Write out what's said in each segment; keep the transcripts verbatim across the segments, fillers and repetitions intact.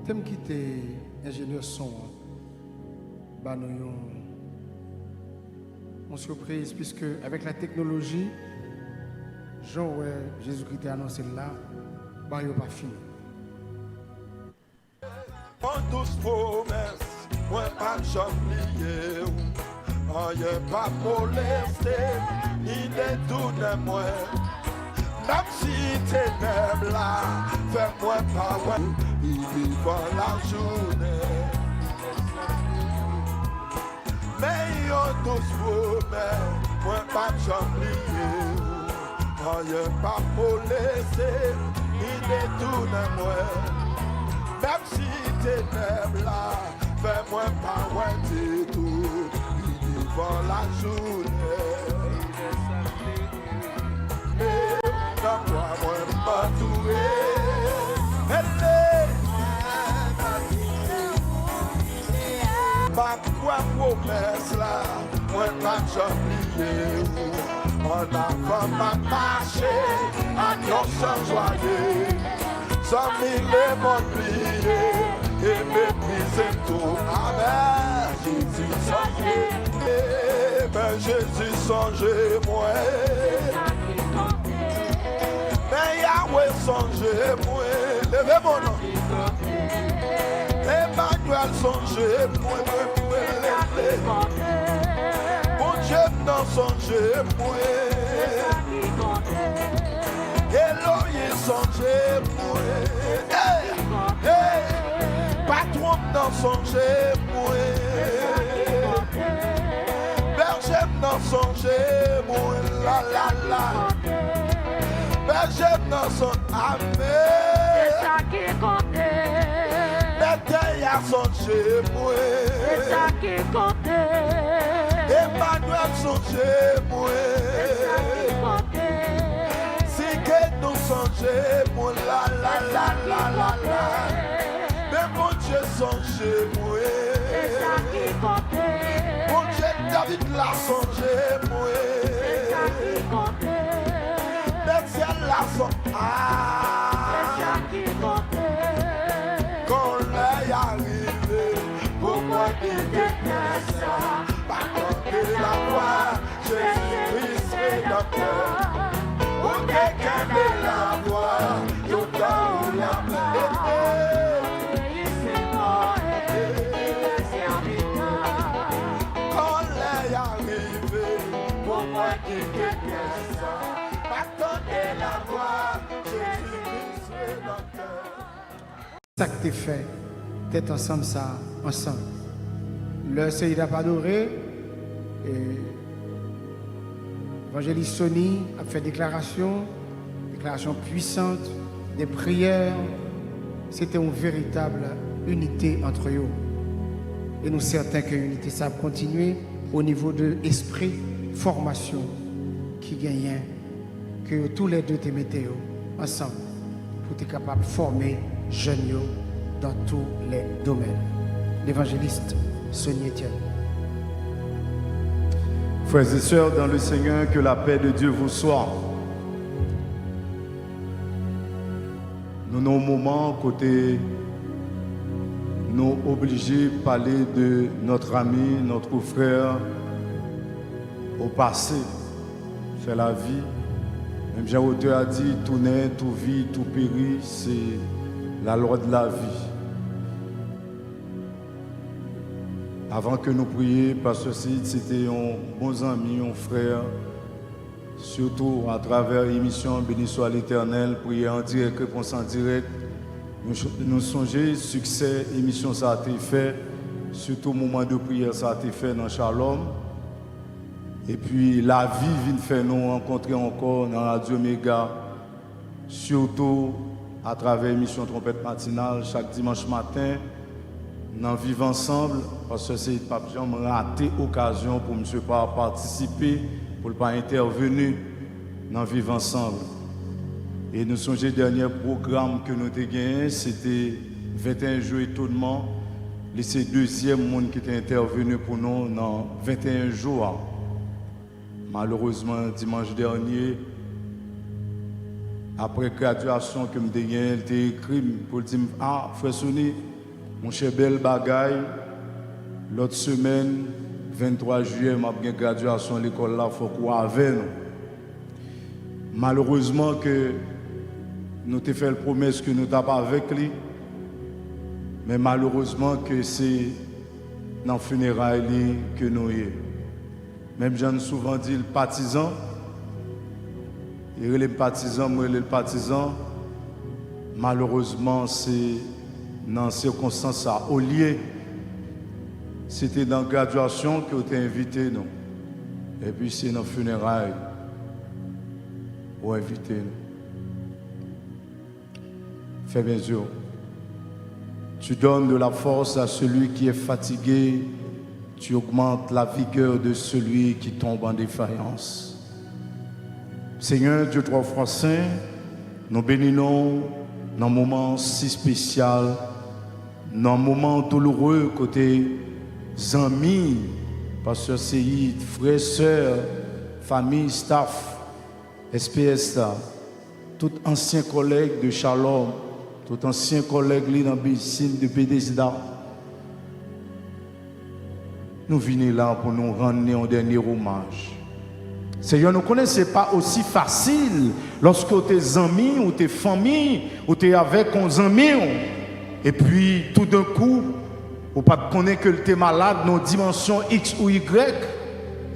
Kite m kite enjenyè son an ba nou yon, yon sipriz, piske avèk la teknoloji, jan w wè Jezikri te anonse l la, bagay yo pa fini. Yon dous pwomès, mwen p ap janm bliye w. Anyen p ap moleste, ni detounen mwen. Menm si tenèb la fè mwen pa wè, li vivan lajounen. Men yon dous pwomès, mwen p ap janm bliye w. Anyen p ap moleste, ni detounen mwen. Menm si tenèb la fè mwen pa wè ditou, li vivan lajounen. Nan bwa mwen m antoure. Ele! M ap kwè pwomès la, mwen p ap janm bliye w. Annavan m ap mache ak yon chan jwaye. Zanmi lemonn bliye e meprize m tou. Amèn. Jezi sonje. Men Jezi sonje mwen. Men Yawe sonje mwen. Leve men w non. Emanyèl sonje mwen, mwen, mwen, leve. Bondye m nan sonje mwen. Eloyi sonje mwen. Hey! Hey! Patwon m nan sonje mwen. Bèje m nan sonje mwen. La, la, la. Bèje m nan sonje. Amèn. Se sa ki konte. Mèt tè a sonje mwen. Se sa ki konte. Emanyèl sonje mwen. Se sa ki konte. Si ke nou sonje mwen. La, la, la, la, la, la. Men Bondye sonje mwen. Se sa ki konte. Bondye David la sonje mwen. Se sa ki konte. Men syèl la sonje. Ah. Se sa ki konte. Kan lè a rive pou mwen kite tè sa, pa tande lavwa Jezi Kris Redanmtè, ou te kenbe lavwa toutan ou la pè. Kan lè a rive pou mwen kite tè sa, pa tande lavwa Jezi Kris Redanmtè. Sa k te fè tèt ansanm sa a ansanm. Lè Seyè ap adore, e, Evanjelis Sony ap fè deklarasyon, deklarasyon pwisant, de priyè, se te yon veritab inite ant yo. E nou sèten ke inite sa ap kontinye o nivo de espri fòmasyon ki genyen ke yo toulède te mete yo ansanm pou te kapab fòme jèn yo dans tous les domaines. L'évangéliste Sony Etienne. Frères et sœurs dans le Seigneur, que la paix de Dieu vous soit. Nou nan yon moman kote nou oblije pale de notre ami, notre frère au passé. Fè lavi. Menm jan otè a di, tout naît, tout vit, tout périt, c'est la loi de la vie. Avan ke nou priye, Pastè Seid se te yon bon zanmi, yon frè, sitou atravè emisyon Béni soit l'Éternel, priyè an dirèk, repons an dirèk. Nou, nou sonje siksè emisyon sa a te fè, sitou moman de priyè sa a te fè nan Shalom. Epi lavi vin fè nou rankontre ankò nan Radyo Mega, sitou atravè emisyon Twonpèt Matinal chak dimanch maten nan Viv Ansanm. Pastè Seid p ap janm rate okazyon pou misye pa patisipe, pou l pa entèveni nan Viv Ansanm. E nou sonje dènye pwogram ke nou te genyen, se te venteyen jou etonman. Li se dezyèm moun ki te entèveni pou nou nan venteyen jou a. Malerezman, dimanch dènye, apre gradyasyon ke m te genyen, li te ekri m pou l di m, "A, Frè Sony, Monchè, bèl bagay. Lòt semèn, venntwa jiyè, m ap gen gradyasyon lekòl la, fòk ou avè nou. Malerezman ke nou te fè l pwomès ke nou t ap avèk li, men malerezman ke se nan fineray li ke nou ye. Menm jan n souvan di l patizan, li rele m patizan, mwen rele l patizan. Malerezman, se nan sikonstans sa. Olye se te nan gradyasyon ke w te envite nou, epi se nan fineray ou envite nou. Fèmen zye w. Tu donnes de la force à celui qui est fatigué, tu augmentes la vigueur de celui qui tombe en défaillance. Senyè Dye twa fwa sen, nou beni non w nan moman si espesyal, nan moman douloure kote zanmi, pastè Seyid, frè, sè, fanmi, staff, S P S la, tout ansyen kòlèg de Shalom, tout ansyen kòlèg li nan bisin de Betesda, nou vini la pou nou rann li yon dènye omaj. Senyè, nou konnen se pa osi fasil lòske w te zanmi, ou te fanmi, ou te avèk yon zanmi w, epi toudenkou, ou pa t konnen ke l te malad nan yon dimansyon X ou Y,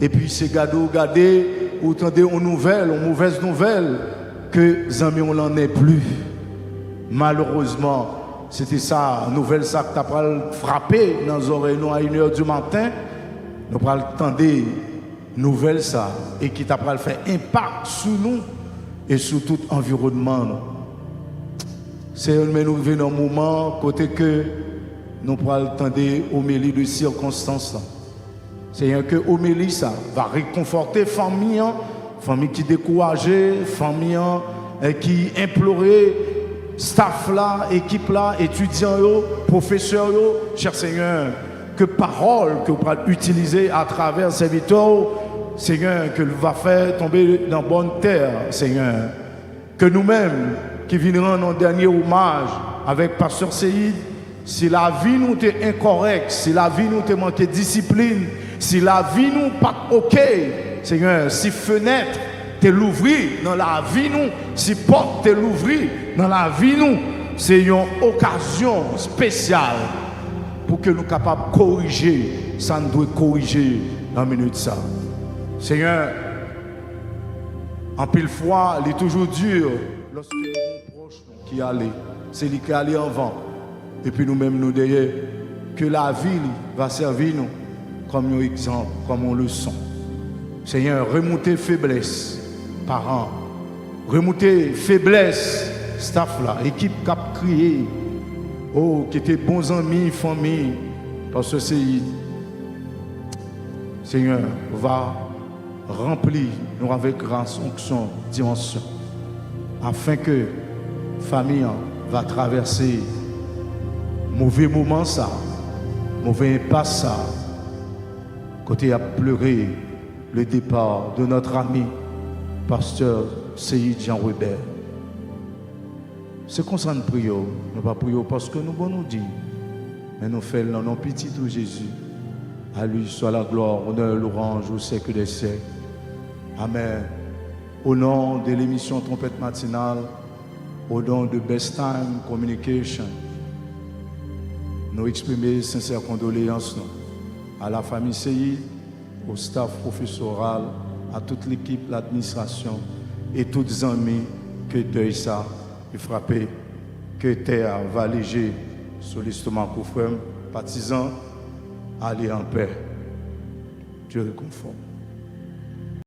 epi se gade w gade, ou tande yon nouvèl, yon movèz nouvèl, ke zanmi w lan n'est plus. Malerezman, se te sa, nouvèl sa k ta pral frape nan zòrèy nou a inè di maten. Nou pral tande nouvèl sa e ki ta pral fè enpak sou nou e sou tout anviwònman nou. Senyè, men nou rive nan moman kote ke nou pral tande omeli de sikonstans lan. Senyè, ke omeli sa va rekonfòte fanmi an, fanmi ki dekouraje, fanmi an, eh, ki enplore, staff la, ekip la, etidyan yo, pwofesè yo, chè Senyè, ke pawòl ke w pral itilize atravè sèvitè w, Senyè, ke l va fè tonbe nan bòn tè, Senyè. Ke nou menm ki vin rann yon dènye omaj avèk pastè Seyid, si lavi nou te enkòrèk, si lavi nou te manke disiplin, si lavi nou pa t oke, Senyè, si fenèt te louvri nan lavi nou, si pòt te louvri nan lavi nou, se yon okazyon espesyal pou ke nou kapab korije sa n dwe korije nan minit sa. Senyè, anpil fwa, li toujou di lòske nou gen yon pwòch nou ki ale, se li ki ale anvan, epi nou menm nou dèyè, ke lavi li va sèvi nou kòm yon egzanp, kòm yon leson. Senyè, remoute feblès paran, remoute feblès staff la, ekip k ap kriye, o, ki te bon zanmi, fanmi, pastè Seyid. Senyè, va ranpli nou avèk gras, onksyon, dimansyon, afenke fanmi an va travèse move moman sa, move enpas sa, kote y ap plere le départ de notre ami, pastè Seyid Jean Webè. Se konsa n priye w. Nou pa priye w paske nou bon nou di, men nou fè l nan non pitit ou Jezi. A li swa la glwa, onè, louwanj, o syèk dè syèk. Amèn. O non de lemisyon Twonpèt Matinal, o non de Best Time Communication, nou eksprime sensè kondoleyans nou a la fanmi Seyid, o staff pwofesoral, a tout lekip ladministrasyon e tout zanmi ke dèy sa li frape. Ke tè a va leje sou lestomak ou, frè m, patizan, ale an pè. Dye rekonfò w.